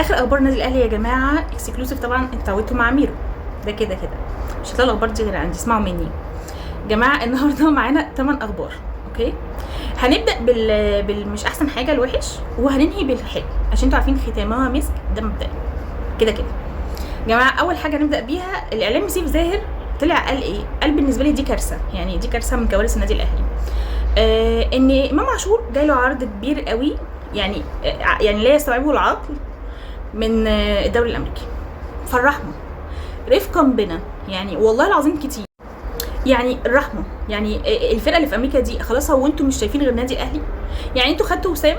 اخر اخبار النادي الاهلي يا جماعة exclusive، طبعا اتعودتوا مع ميرو ده كده كده، مش هتلاقوا الاخبار دي غير عندي، اسمعوا مني جماعة. النهارده معانا 8 اخبار، okay؟ هنبدا بال مش احسن حاجة الوحش، وهننهي بالحلو عشان انتوا عارفين ختامها مسك، ده مبدئي كده كده. جماعة اول حاجة نبدا بيها الاعلامي سيف زاهر طلع قال ايه؟ قال بالنسبة لي دي كارثة، يعني دي كارثة من كوارث النادي الاهلي. ان امام عاشور جاي له عرض كبير قوي، يعني لا يستوعبه العقل من الدوري الامريكي. فالرحمه رفقا بنا، يعني والله العظيم كتير، يعني الرحمة، يعني الفرقة اللي في امريكا دي خلاص، هو انتوا مش شايفين غير النادي الاهلي؟ يعني انتوا خدتوا وسام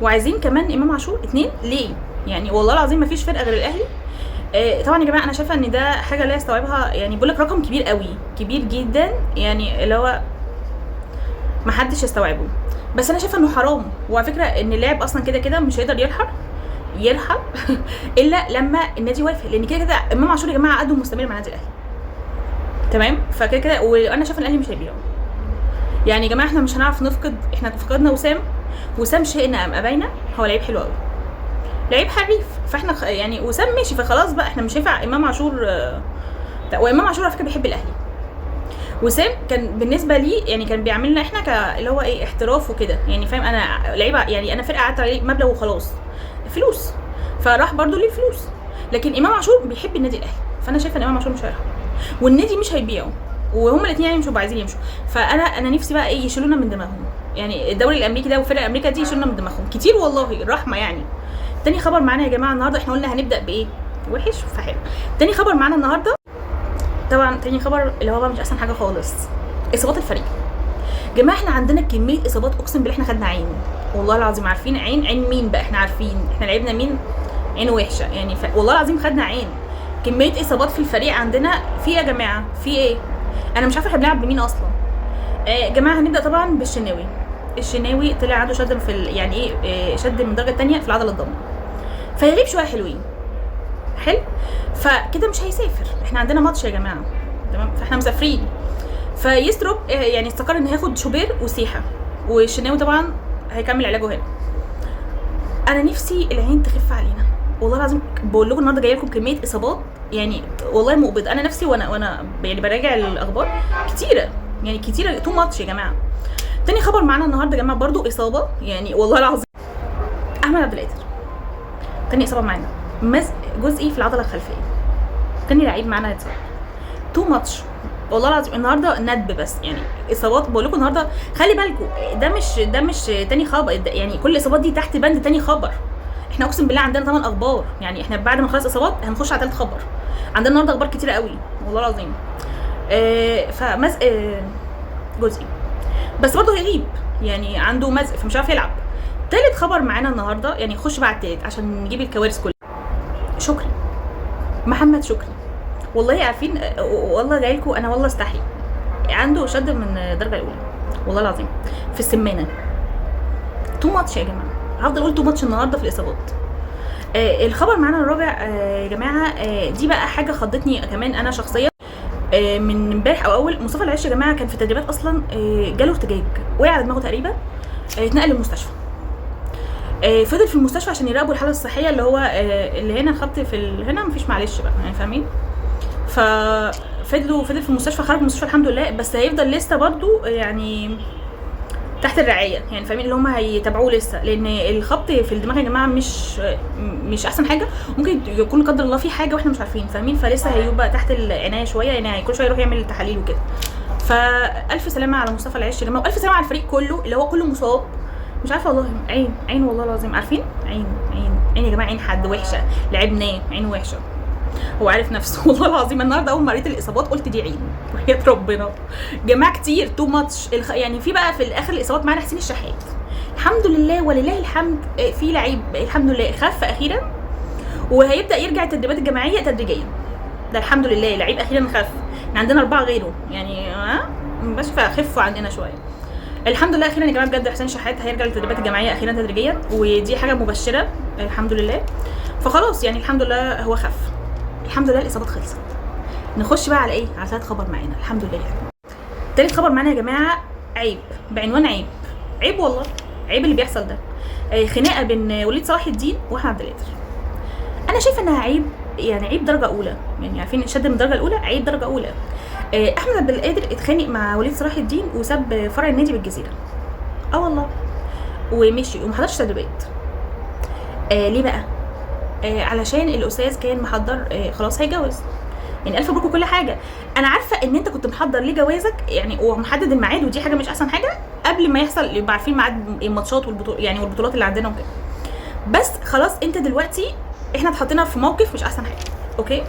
وعايزين كمان امام عاشور 2 ليه؟ يعني والله العظيم ما فيش فرقه غير الاهلي. طبعا يا جماعة انا شايفه ان ده حاجة لا يستوعبها، يعني بقول لك رقم كبير قوي، كبير جدا، يعني اللي هو ما حدش يستوعبه، بس انا شايفه انه حرام. وعلى فكرة ان اللاعب اصلا كده كده مش هيقدر يرحل الا لما النادي يوافق، لان كده كده امام عاشور يا جماعة عقده مستمر مع النادي الاهلي، تمام؟ فكده كده وانا شايفه ان الاهلي مش هيبيعه. يعني يا جماعة احنا مش هنعرف نفقد، احنا فقدنا وسام، وسام شئنا ام ابينا هو لعيب حلو قوي، لعيب حريف، فاحنا يعني وسام ماشي، فخلاص بقى احنا مش هينفع امام عاشور. وامام عاشور على فكرة بيحب الاهلي، وسام كان بالنسبة لي يعني كان بيعملنا احنا اللي هو ايه احتراف وكده، يعني فاهم، انا لعيبة، يعني انا فرقه قعدت عليه مبلغ وخلاص فلوس، فراح برضو ليه فلوس. لكن امام عاشور بيحب النادي الاهلي، فانا شايفه ان امام عاشور مش هيرحل والنادي مش هيبيعه، وهما الاثنين يعني مش هيبقوا عايزين يمشوا. فانا نفسي بقى ايه، يشيلونا من دماغهم، يعني الدوري الامريكي ده وفرق امريكا دي يشيلونا من دماغهم كتير والله، الرحمة يعني. تاني خبر معانا يا جماعة النهارده، احنا قلنا هنبدا بايه؟ وحش فحلو. تاني خبر معانا النهارده، طبعا تاني خبر اللي هو بقى مش احسن حاجة خالص، اصابات الفريق. جماعة احنا عندنا كمية اصابات اقسم بالله احنا خدنا عين والله العظيم، عارفين عين، عين مين بقى؟ احنا عارفين احنا لعبنا مين، عين وحشة يعني، والله العظيم خدنا عين. كمية اصابات في الفريق عندنا في ايه يا جماعة؟ في ايه؟ انا مش عارفه احنا بنلعب بمين اصلا. جماعة هنبدا طبعا بالشناوي. الشناوي طلع عنده شد في يعني ايه، شد من الدرجة الثانية في العضلة الضامه، فيغيب شوية حلوين، حلو، فكده مش هيسافر، احنا عندنا ماتش يا جماعة، تمام؟ فاحنا مسافرين. فيستروب يعني استقر ان هياخد شوبير وسيحه، والشناوي طبعا هيكمل علاجه هنا. انا نفسي العين تخف علينا والله العظيم، بقول لكم النهارده جاية لكم كمية اصابات يعني والله مقبض. انا نفسي وانا يعني براجع الاخبار كتيرة، يعني كتيرة too much يا جماعة. تاني خبر معانا النهارده يا جماعة برضو اصابه، يعني والله العظيم احمد عبد القادر تاني اصابه معانا، مزق جزئي في العضلة الخلفية، تاني لعيب معانا هيتصاب، too much والله العظيم. النهارده ندب بس يعني اصابات، بقول لكم النهارده خلي بالكم، ده مش تاني خبر، ده يعني كل الاصابات دي تحت بند تاني خبر. احنا اقسم بالله عندنا 8 اخبار، يعني احنا بعد ما نخلص اصابات هنخش على تالت خبر. عندنا النهارده اخبار كتيرة قوي والله العظيم. فمزق جزئي بس برضه هيغيب، يعني عنده مزق فمش عارف يلعب. تالت خبر معانا النهارده، يعني خش بقى على التالت عشان نجيب الكوارث كلها. شكري، محمد شكري، والله عارفين، والله جاي لكم انا والله استحي، عنده شد من الدرجة الاولى والله العظيم في السمانه. too much يا جماعة، هفضل اقول too much النهارده في الاصابات. الخبر معانا الرابع، يا جماعة، دي بقى حاجة خضتني كمان انا شخصيا، من امبارح او اول. مصطفى العش يا جماعة كان في التدريبات اصلا، جاله ارتجاج، وقع على دماغه تقريبا، اتنقل للمستشفى، فضل في المستشفى عشان يراقبوا الحالة الصحية، اللي هو اللي هنا خبط في هنا مفيش معلش بقى يعني فاهمين. فضل في المستشفى، خرج من المستشفى الحمد لله، بس هيفضل لسه برضو يعني تحت الرعاية، يعني فاهمين اللي هم هيتابعوه لسه، لان الخبط في الدماغ يا جماعة مش احسن حاجة، ممكن يكون قدر الله في حاجة واحنا مش عارفين فاهمين، فلسه هيبقى تحت العناية شوية، يعني كل شوية يروح يعمل تحاليل وكده. فالف سلامه على مصطفى العش يا جماعة، والف سلامه على الفريق كله اللي هو كله مصاب، مش عارفه والله، عين عين والله العظيم، عارفين عين عين عين يا جماعة، عين حد وحشة لعبناه، عين وحشة، هو عارف نفسه والله العظيم. النهارده اول ما قريت الاصابات قلت دي عين وحياه ربنا جماعة كتير too much. يعني في بقى في الاخر الاصابات معانا حسين الشحات، الحمد لله ولله الحمد، في لعيب الحمد لله خف اخيرا وهيبدا يرجع التدريبات الجماعية تدريجيا، ده الحمد لله لعيب اخيرا خف، احنا عندنا 4 غيره يعني، بس فخفوا عندنا شوية الحمد لله. اخيرا يا جماعة بجد حسين شحات هيرجع للتدريبات الجماعية اخيرا تدريجيا، ودي حاجة مبشرة الحمد لله. فخلاص يعني الحمد لله هو خف، الحمد لله الاصابات خلصت. نخش بقى على ايه؟ على ثالث خبر معانا الحمد لله. تالت خبر معانا يا جماعة عيب، بعنوان عيب، عيب والله عيب اللي بيحصل ده. خناقه بين وليد صلاح الدين واحمد عبد القادر. انا شايفه انها عيب، يعني عيب درجه اولى، يعني عارفين شد من الدرجة الاولى، عيب درجه اولى. احمد عبد القادر اتخانق مع وليد صلاح الدين وساب فرع النادي بالجزيره، والله، ومشي وما حضرش تدريبات. ليه بقى؟ علشان الاستاذ كان محضر، خلاص هيتجوز، يعني الف مبروك وكل حاجة. انا عارفه ان انت كنت محضر ليه جوازك يعني ومحدد الميعاد، ودي حاجة مش احسن حاجة قبل ما يحصل يبقى عارفين ميعاد الماتشات والبطولات، يعني والبطولات اللي عندنا وكده. بس خلاص انت دلوقتي احنا اتحطينا في موقف مش احسن حاجة، okay؟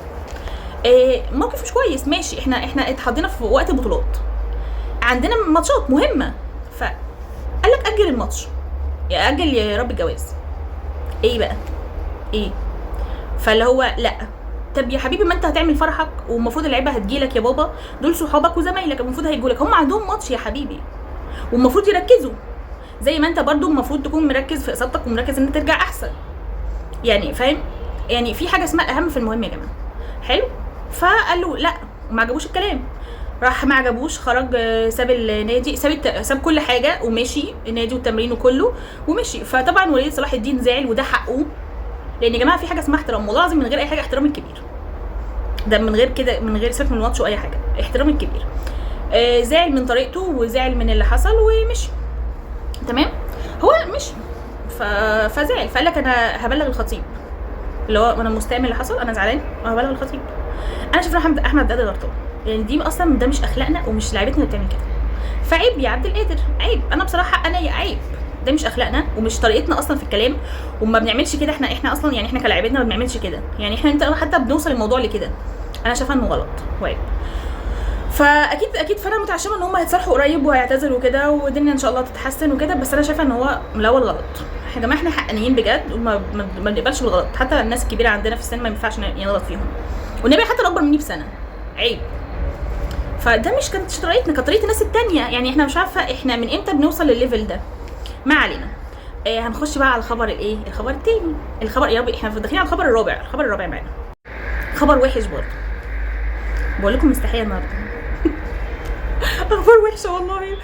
موقف مش كويس، ماشي، احنا اتحطينا في وقت بطولات، عندنا ماتشات مهمة، فقال لك اجل الماتش، يا اجل يا رب الجواز. ايه بقى؟ ايه؟ فاللي هو لا، طب يا حبيبي ما انت هتعمل فرحك والمفروض اللعيبة هتجيلك يا بابا، دول صحابك وزمايلك المفروض هيجولك، هم عندهم ماتش يا حبيبي والمفروض يركزوا، زي ما انت برضو المفروض تكون مركز في اصابتك ومركز ان انت ترجع احسن، يعني فاهم؟ يعني في حاجة اسمها الاهم في المهم يا جماعة. حلو. فقال له لا، وما عجبوش الكلام، راح ما عجبوش، خرج، ساب النادي، ساب كل حاجة ومشي، النادي والتمرين وكله ومشي. فطبعا وليد صلاح الدين زعل، وده حقه، لان يا جماعة في حاجة اسمها احترام، والله العظيم من غير اي حاجة، احترام الكبير ده، من غير كده، من غير سيبك من الماتش واي حاجة، احترام الكبير. زعل من طريقته وزعل من اللي حصل ومشي، تمام؟ هو مشي فزعل، فقال لك انا هبلغ الخطيب، اللي هو انا مستاء من اللي حصل، انا زعلان وهبلغ الخطيب. انا شايفه احمد عبد القادر غلطان، يعني دي اصلا ده مش اخلاقنا ومش لعيبتنا اللي بتعمل كده، فعيب يا عبد القادر، عيب. انا بصراحة انا يا عيب، ده مش اخلاقنا ومش طريقتنا اصلا في الكلام، وما بنعملش كده احنا اصلا، يعني احنا كلاعيبتنا ما بنعملش كده، يعني احنا انت حتى بنوصل الموضوع لكده، انا شايفه انه غلط وعيب. فاكيد اكيد فانا متعشمه ان هم هيتصالحوا قريب وهيعتذروا وكده، والدنيا ان شاء الله تتحسن وكده، بس انا شايفه ان هو من الاول غلط. يا جماعة احنا حقانيين بجد، وما ما بنقبلش بالغلط، حتى الناس الكبيرة عندنا في السن ما ينفعش نغلط فيهم، والنبي حتى لو اكبر مني بسنة عيب. فده مش كانت طريقتنا، كانت طريقه الناس التانية، يعني احنا مش عارفه احنا من امتى بنوصل للل level ده. ما علينا. هنخش بقى على الخبر الايه، الخبر التاني، الخبر يا ربي احنا داخلين على الخبر الرابع، الخبر الرابع معانا خبر وحش برضه، بقول لكم مستحيه النهارده. اخبار وحشة والله.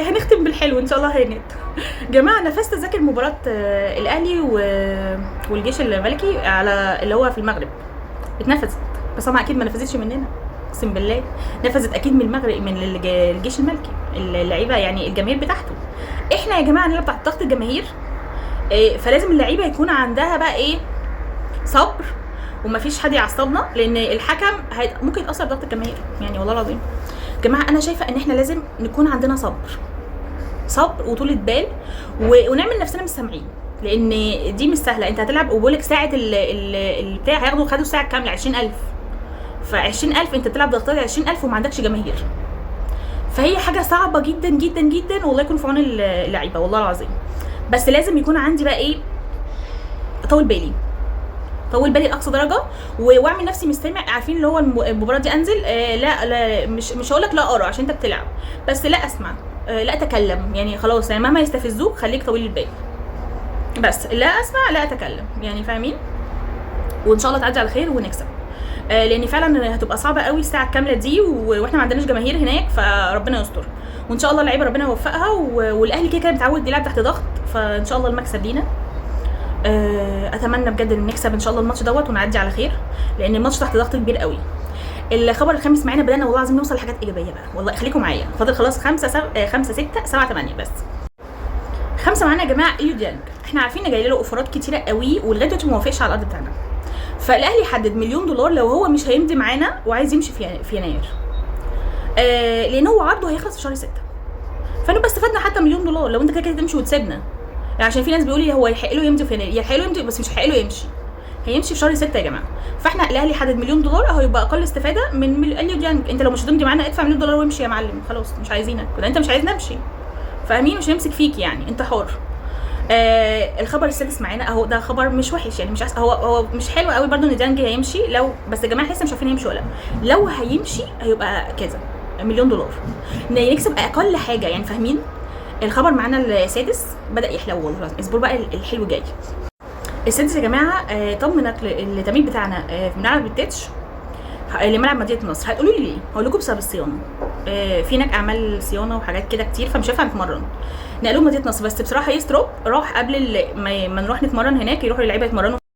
هنختم بالحلو ان شاء الله. هانت جماعة، نفذت تذاكر مباراة الاهلي والجيش الملكي على اللي هو في المغرب، اتنفذت، بس طبعا اكيد ما نفذتش مننا، اقسم بالله نفذت اكيد من المغرب، من الجيش الملكي، اللعيبة يعني الجماهير بتاعته. احنا يا جماعة نلعب تحت ضغط الجماهير، فلازم اللعيبة يكون عندها بقى ايه، صبر، ومفيش حد يعصبنا، لان الحكم ممكن يتاثر بضغط الجماهير، يعني والله العظيم جماعة انا شايفه ان احنا لازم نكون عندنا صبر، صبر وطولة بال، ونعمل نفسنا مش سامعين، لان دي مش سهلة. انت هتلعب وبقولك ساعة البتاع هياخدوا، خدوا ساعة كاملة 20000، ف 20000 انت بتلعب ضغطات 20000 وما عندكش جماهير، فهي حاجة صعبة جدا جدا جدا، والله يكون في عون اللعيبة والله العظيم. بس لازم يكون عندي بقى ايه، اطول بالي، طول بالي لاقصى درجه، واعمل نفسي مش سامع. عارفين اللي هو المباراة دي انزل، لا لا مش هقول لك لا ارى عشان انت بتلعب، بس لا اسمع، لا اتكلم، يعني خلاص، يعني مهما يستفزوك خليك طويل البال، بس لا اسمع لا اتكلم، يعني فاهمين؟ وان شاء الله تعدي على خير ونكسب، لان فعلا هتبقى صعبة قوي الساعة الكاملة دي، واحنا ما عندناش جماهير هناك، فربنا يستر، وان شاء الله اللعيبة ربنا يوفقها، والاهلي كده كده متعود يلعب تحت ضغط، فان شاء الله المكسب لينا. اتمنى بجد ان نكسب ان شاء الله الماتش دوت ونعدي على خير، لان الماتش تحت ضغط كبير قوي. الخبر الخامس معانا، بدانا والله العظيم نوصل لحاجات ايجابية بقى، والله خليكم معايا، فاضل خلاص 5 5 6 7 8 بس. 5 معانا يا جماعة، اليو ديانج، احنا عارفين ان جاي له offer ات كتيرة قوي ولغاية دلوقتي ما وافقش على الارض بتاعنا، فالاهلي حدد مليون دولار لو هو مش هيمضي معانا وعايز يمشي في يناير، لان هو عرضه هيخلص في شهر 6، فنبقى استفدنا حتى مليون دولار لو انت كده كده تمشي وتسيبنا. يعني عشان في ناس بيقول لي هو يحق له يمضي في يناير، يحق له يمضي بس مش هيحق له يمشي، هيمشي في شهر 6 يا جماعة. فاحنا الاهلي حدد مليون دولار، اهو يبقى اقل استفاده من اليو ديانج. انت لو مش هتمضي معانا ادفع مليون دولار وامشي يا معلم، خلاص مش عايزينك، ولا انت مش عايزنا امشي، فاهمين؟ مش هنمسك فيك يعني، انت حر. الخبر السادس معانا اهو، ده خبر مش وحش يعني، مش عايز، هو مش حلو قوي برده ان ديانج هيمشي، لو بس يا جماعة لسه مش عارفين هيمشي ولا لا، لو هيمشي هيبقى كذا مليون دولار، نكسب اقل حاجة يعني، فاهمين؟ الخبر معانا السادس بدا يحلو والله العظيم، اصبروا بقى الحلو جاي. السادس يا جماعة، تم نقل التمرين بتاعنا، في ملعب التتش لملعب مدينة نصر. هتقولوا لي ليه؟ هقول لكم بسبب الصيانة، في هناك اعمال صيانة وحاجات كده كتير، فمش هينفع نتمرن، نقلوه مدينة نصر. بس بصراحة يستروب راح قبل ما نروح نتمرن هناك، يروحوا اللعيبة يتمرنوا